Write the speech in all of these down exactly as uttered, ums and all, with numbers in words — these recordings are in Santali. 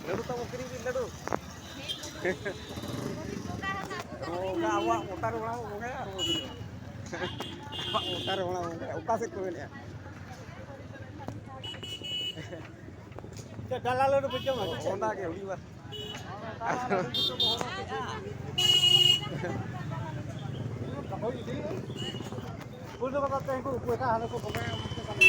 ᱞᱟᱹᱰᱩ ᱛᱟᱵᱚ ᱠᱤᱨᱤᱧ ᱵᱤᱱ, ᱞᱟᱹᱰᱩ᱾ ᱚᱱᱠᱟ ᱟᱵᱚᱣᱟᱜ ᱢᱚᱴᱟ ᱨᱮ ᱚᱱᱟ ᱵᱚᱱ ᱵᱚᱸᱜᱟᱭᱟ ᱟᱨ ᱵᱚᱱ ᱟᱹᱜᱩᱭᱟ᱾ ᱟᱵᱚᱣᱟᱜ ᱢᱚᱴᱟ ᱨᱮ ᱚᱱᱟ ᱵᱚᱱ ᱵᱚᱸᱜᱟᱭᱟ, ᱚᱠᱟ ᱥᱮᱫ ᱠᱚ ᱢᱮᱱᱮᱫᱼᱟ? ᱪᱮᱫ ᱰᱟᱞᱟ ᱞᱟᱹᱰᱩ ᱯᱮ ᱡᱚᱢᱟ ᱥᱮ ᱪᱮᱫ? ᱚᱱᱟ ᱜᱮ ᱦᱩᱭᱩᱜᱼᱟ᱾ ᱩᱱᱠᱩ ᱫᱚ ᱵᱟᱵᱟ ᱛᱮᱦᱮᱧ ᱠᱚ ᱩᱯᱟᱹᱥᱟ, ᱦᱟᱱᱮ ᱠᱚ ᱵᱚᱸᱜᱟᱭᱟ, ᱩᱱᱠᱩ ᱠᱟᱱᱟ᱾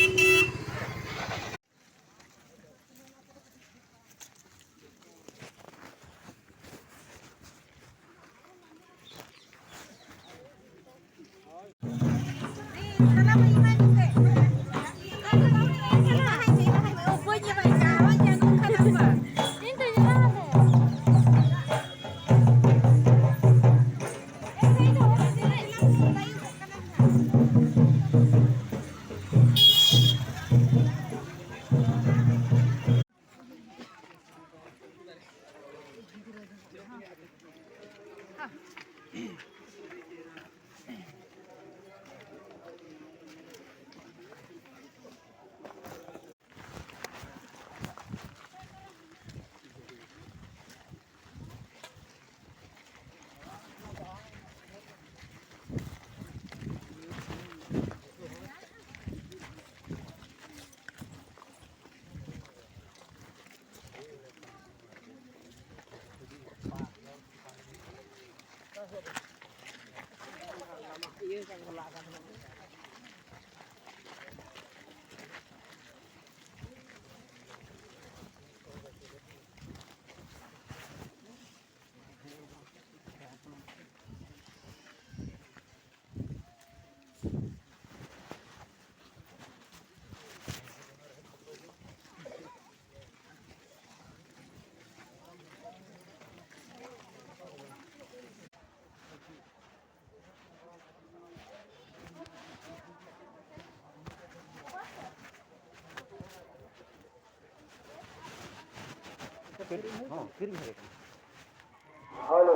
ᱦᱮᱞᱳ,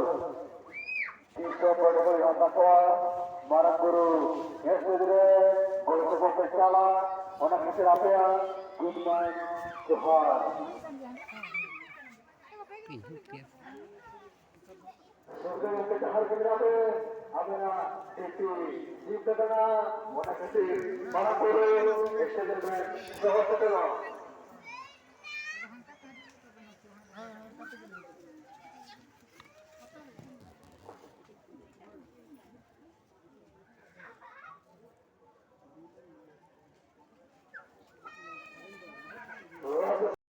ᱛᱤᱥ ᱦᱚᱸ ᱯᱟᱹᱴᱷᱩᱣᱟᱹ ᱦᱟᱛᱟᱣ ᱠᱚᱣᱟ, ᱢᱟᱨᱟᱝ ᱵᱩᱨᱩ ᱜᱮᱥ ᱜᱤᱫᱽᱨᱟᱹ ᱜᱚᱲᱚ ᱥᱚᱯᱚᱦᱚᱫ ᱯᱮ ᱪᱟᱞᱟ, ᱚᱱᱟ ᱠᱷᱟᱹᱛᱤᱨ ᱟᱯᱮᱭᱟᱜ good night, ᱡᱚᱦᱟᱨ᱾ ᱤᱧ ᱦᱚᱸ ᱠᱮᱥ᱾ ᱥᱚᱨᱠᱟᱨ ᱜᱚᱢᱠᱮ ᱡᱟᱦᱟᱸ ᱨᱮᱜᱮ ᱢᱮᱱᱟᱜ ᱯᱮ, ᱟᱵᱮᱱᱟᱜ ᱰᱤᱭᱩᱴᱤ ᱪᱮᱫ ᱠᱟᱱᱟ, ᱚᱱᱟ ᱠᱷᱟᱹᱛᱤᱨ ᱢᱟᱲᱟᱝ ᱯᱩᱨᱟᱹ ᱥᱴᱮᱡ ᱨᱮᱵᱮᱱ ᱫᱚᱦᱚ ᱥᱮᱴᱮᱨᱚᱜ᱾